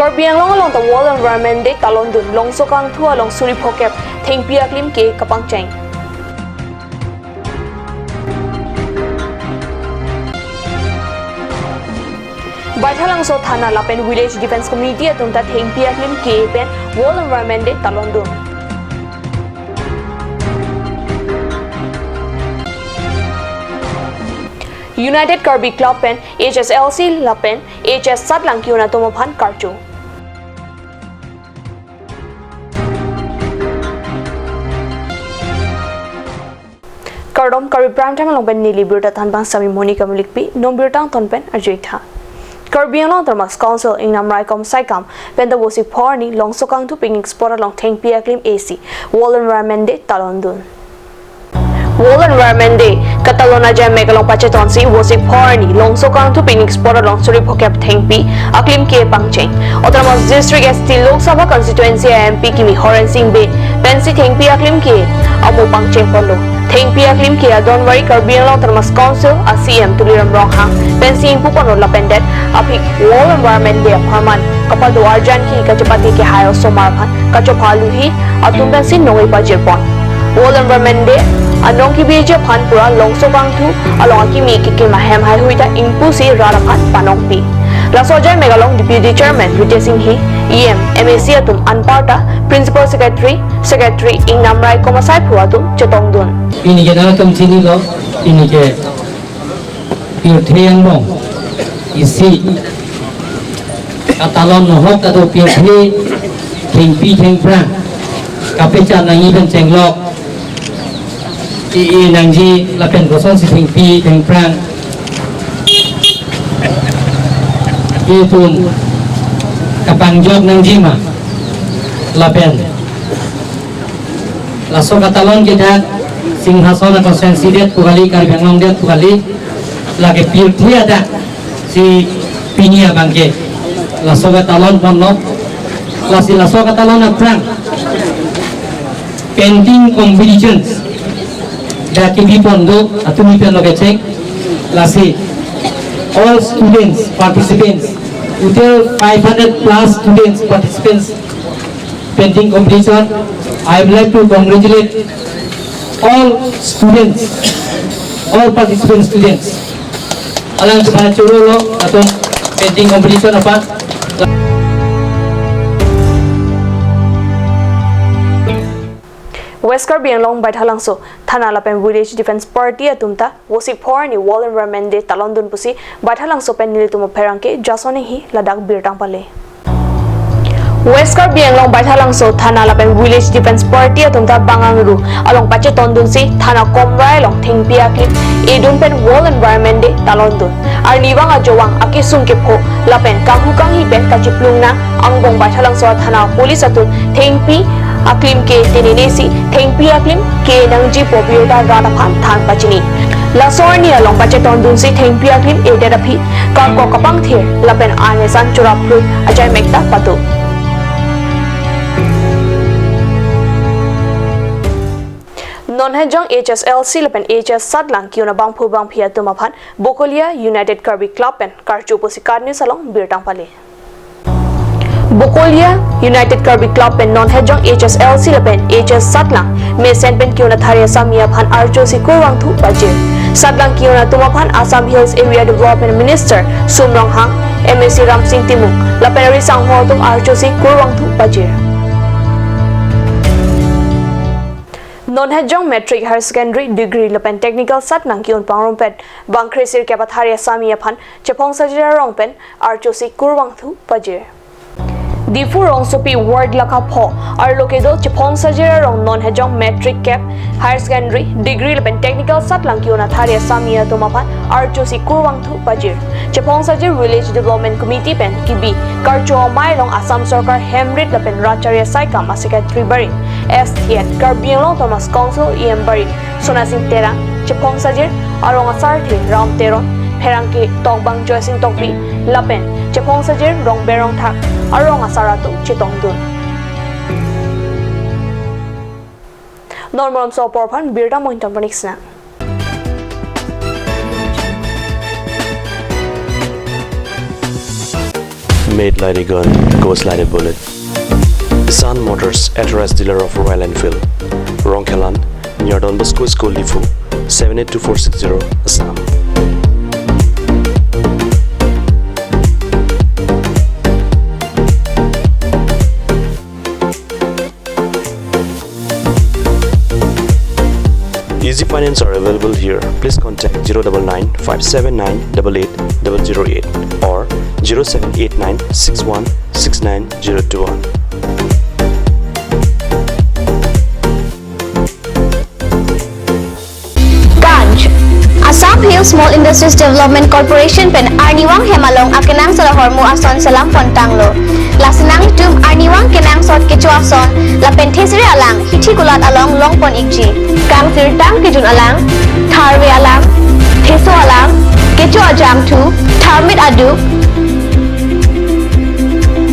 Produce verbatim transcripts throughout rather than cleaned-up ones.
Karbi Anglong along ta World Environment Day talondun, Longso Kangthu along suri phokep thengpi aklim ke kapangcheng. Baithalangso Thana lapen Village Defence Committee atum ta thengpi aklim ke pen World Environment Day talondun. United Karbi Club pen H S L C lapen H S Satlang ke-un atum aphan karcho. Kardom, Karbi Prime Time along pen neli birta thanbang sami Monica Milikpi, non birta angton pen arjuik tha. Karbi Anglong Autonomous Council Ingnam Raikom Saikam pen ta Vosik pho arni Longso Kangthu picnic spot along thengpi aklim isi World Environment Day talondun. World Environment Day katalon ajaimek along pachetonsi Vosik pho arni Longso Kangthu picnic spot along suri phokep thengpi aklim ke pangcheng. Autonomous District S T Lok Sabha Constituency M P kimi Horensing Bey pensi thengpi aklim ke amo pangcheng ponlo. Thengpi aklim ke adonvari Karbi Anglong Autonomous Council a C E M Tuliram Ronghang pensi ingpu ponlo lapen det aphi World Environment Day apharman kapado arjan ke kachepate kehai osomar aphan kachopha aluhi atum pensi nongri pajir pon. World Environment Day anong kebi ji aphan pura Longso Kangthu along akimi kekim ahem haihui ta ingpusi rat aphan panongpi. Laso ajaimek along Deputy Chairman Ritesh Enghi, E M, M A C atum anparta Principal Secretary, Secretary Ingnam Raikom asai phu atum chetongdun. Pini ke nangtum chinilo, pini ke pirthe angbong isi katalon nohok kado pirthe thengpi thengphrang kapachan nangji pen chenglok i-e nangji lapen kosonsi thengpi thengphrang itum kapangjok nangji ma lapen laso katalon ke dak Singhason a-constituency det pu kali, Karbi Anglong det pu kali, lake pirthe adak si pini abang ke laso katalon ponlo, lasi laso katalon aphrang painting competitions dak kebi pon do, atumi pen lo kecheng, lasi all students, participants, total five hundred plus students, participants, painting competition. I would like to congratulate all students, all participant students. Alang chepachorolo latum painting competition aphan. West Karbi Anglong Baithalangso Thana lapen Village Defence Party atum ta Vosik pho arni World Environment Day talondun pusi Baithalangso pen nelitum apherangke Jason Enghi ladak birta pale. West Karbi Anglong Baithalangso Thana lapen Village Defence Party atum ta bang angru along pachetondunsi Thana Komrai along thengpi aklim edun pen World Environment Day talondun. Arnivang ajovang akesung kepho lapen kanghu kanghi pen kachiplung nang angbong Baithalangso Thana police atum thengpi aklim ke tenenesi thengpi aklim ke nangji pu birta rat aphan than pachini. Laso arni along pachetondunsi thengpi aklim edet aphi kakok kapangthir lapen arni san chorap phrui ajaimek ta pado. Non hejong H S L C lapen H S Satlang ke-un abangphu bangphi atum aphan Bokolia United Karbi Club pen karcho pusi KAT News along birta pale. Bokolia United Karbi Club pen non hejong H S L C lapen H S Satlang mesen pen ke-un athari asami aphan archo si kurvangthu pajir. Satlang ke-un atum aphan Assam Hills Area Development Minister Sum Ronghang, M A C Ramsing Timung lapen arisangho atum archo si kurvangthu pajir. Non hejong Matric, Higher Secondary, Degree lapen Technical Satlang ke-un pangrumpet bang kresirkep athari asami aphan Chephong Sajir arong pen archo si kurvangthu pajir. Diphu Rongsopi Ward Lakha pho arlo kedo Chephong Sajir arong non hejong Matric kep, Higher Secondary, Degree lapen Technical Satlang ke-un athari asami atum aphan archo si kurvangthu pajir. Chephong Sajir Village Development Committee pen kebi karcho amei along Assam Sorkar Hemrit lapen Rat Chari Asaikam a-Secretary barim, S T at Karbi Anglong Autonomous Council E M barim Sonasing Terang, Chephong Sajir arong asarthe Ram Teron, pherangke Tokbang Joysing Tokbi lapen Chephong Sajir Rongber Rongthak arong asar atum chetongdun. Non malomso apor aphan birta mohin ton panik sina. Made like a gun, goes like a bullet. Sun Motors, authorized dealer of Royal Enfield. Rongkhelan, near Don Bosco School, Diphu, seven eight two four six zero, Assam. Easy finance are available here. Please contact zero double nine five seven nine double eight double zero eight or zero seven eight nine six one six nine zero two one. Ganj. Assam Hill Small Industries Development Corporation pen arnivang hem along akenangsot ahormu ason selam pontanglo. Lasi nanglitum arnivang kenangsot kecho ason lapen thesere alang hithi kulat along longpon ikji. Kangsirtang kejun alang, tharve alang, theso alang, kecho ajangthu, tharmit aduk,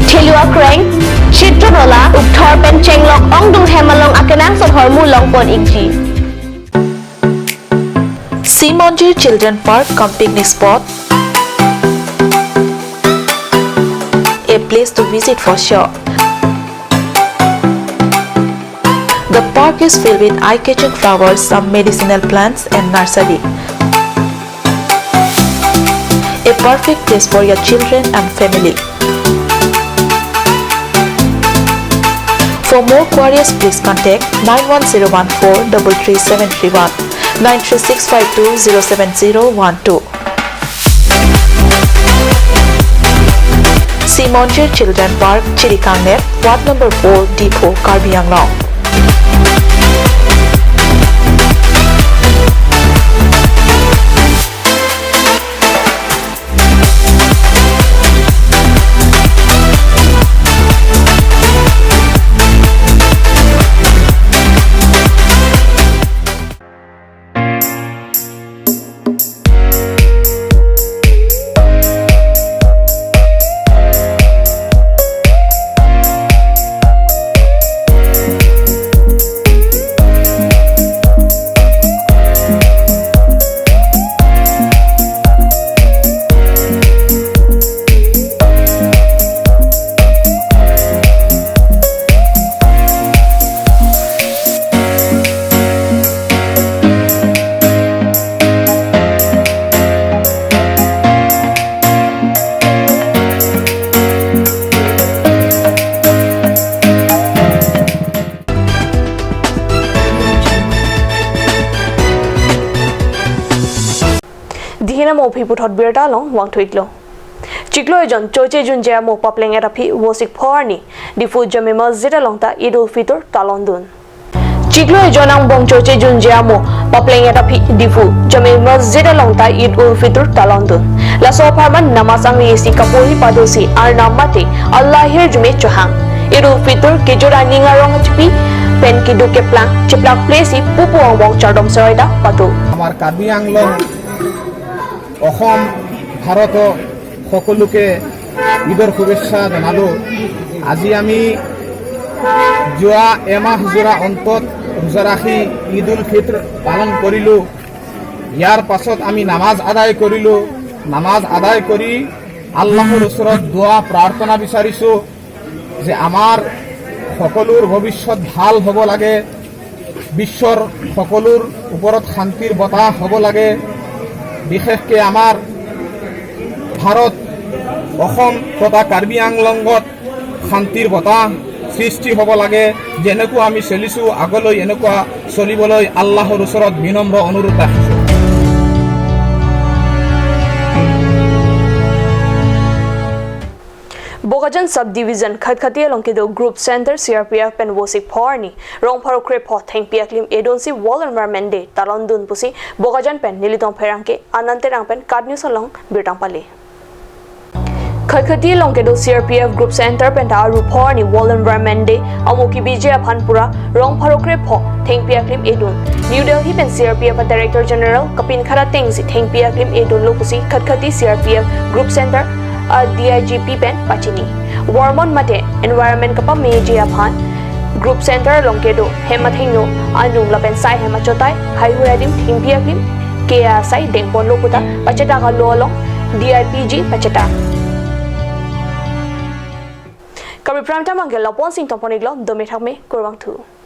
thelu akreng, chitron ola, ukthor pen chenglok ongdung hem along akenangsot ahormu longpon ikji. Simonjir Children Park cum picnic spot, a place to visit for sure. The park is filled with eye-catching flowers, some medicinal plants and nursery. A perfect place for your children and family. For more queries, please contact nine one zero one four double three seven three one, nine three six five two zero seven zero one two. Simonjir Children Park, Chirikangnep, Ward number four, Diphu, Karbi Anglong. Dihina mo phi puthot birta along vangthu iklo. Chiklo ejon chochejunje amo papleng et aphi Vosik pho arni Diphu Jame Masjid along ta Eid ul Fitr talondun. Chiklo ejon angbong chochejunje amo papleng et aphi Diphu Jame Masjid along ta Eid ul Fitr talondun. Laso apharman namaz angri isi kapori padosi Arnam mate Allah ahirjume chohang. Eid ul Fitr kejut aning arong achipi pen keduk keplang cheplak plesi pupu angbong chardom serai ta pado. আমাৰ কাৰ্বি আংলং, অসম, ভাৰত সকলোকে ঈদৰ শুভেচ্ছা জনালোঁ। আজি আমি যোৱা এমাহ যোৰা অন্তত ৰোজা ৰাখি ঈদ উল ফিত্ৰ পালন কৰিলোঁ। ইয়াৰ পাছত আমি নামাজ আদায় কৰিলোঁ। নামাজ আদায় কৰি আল্লাহৰ ওচৰত দোৱা প্ৰাৰ্থনা বিচাৰিছোঁ যে আমাৰ সকলোৰ ভৱিষ্যত ভাল হ'ব লাগে, বিশ্বৰ সকলোৰ ওপৰত শান্তিৰ বতাহ হ'ব লাগে, বিশেষকৈ আমাৰ ভাৰত, অসম তথা কাৰ্বি আংলঙত শান্তিৰ বতাহ সৃষ্টি হ'ব লাগে। যেনেকুৱা আমি চলিছোঁ, আগলৈ এনেকুৱা চলিবলৈ আল্লাহৰ ওচৰত বিনম্ৰ অনুৰোধ ৰাখিছোঁ। Bokajan Sub Division Khatkhati along kedo Group Center C R P F pen Vosik pho arni Rongphar Ukre pho thengpi aklim edunsi World Environment Day talondun pusi Bokajan pen Nilitong Pherangke, Anand Terang pen KAT News along birta pale. Khatkhati along kedo C R P F Group Center pen ta Aru pho arni World Environment Day amo kebiji aphan pura Rongphar Ukre pho thengpi aklim edun. New Delhi pen C R P F a Director General kapinkhat atengsi thengpi aklim edunlo pusi Khatkhati C R P F Group Center a D I G P pen pachini. Varmon mate environment kapameji aphan Group Center along kedo hem athengno, anung lapen sai hem achotai, haihui adim thengpi aklim ke asai dengponlo puta pachethak alo along D I P G pachethak. Karbi Prime Time abangke lapu-an si ingtonpon-iklo, dome thakme, kurvangthu.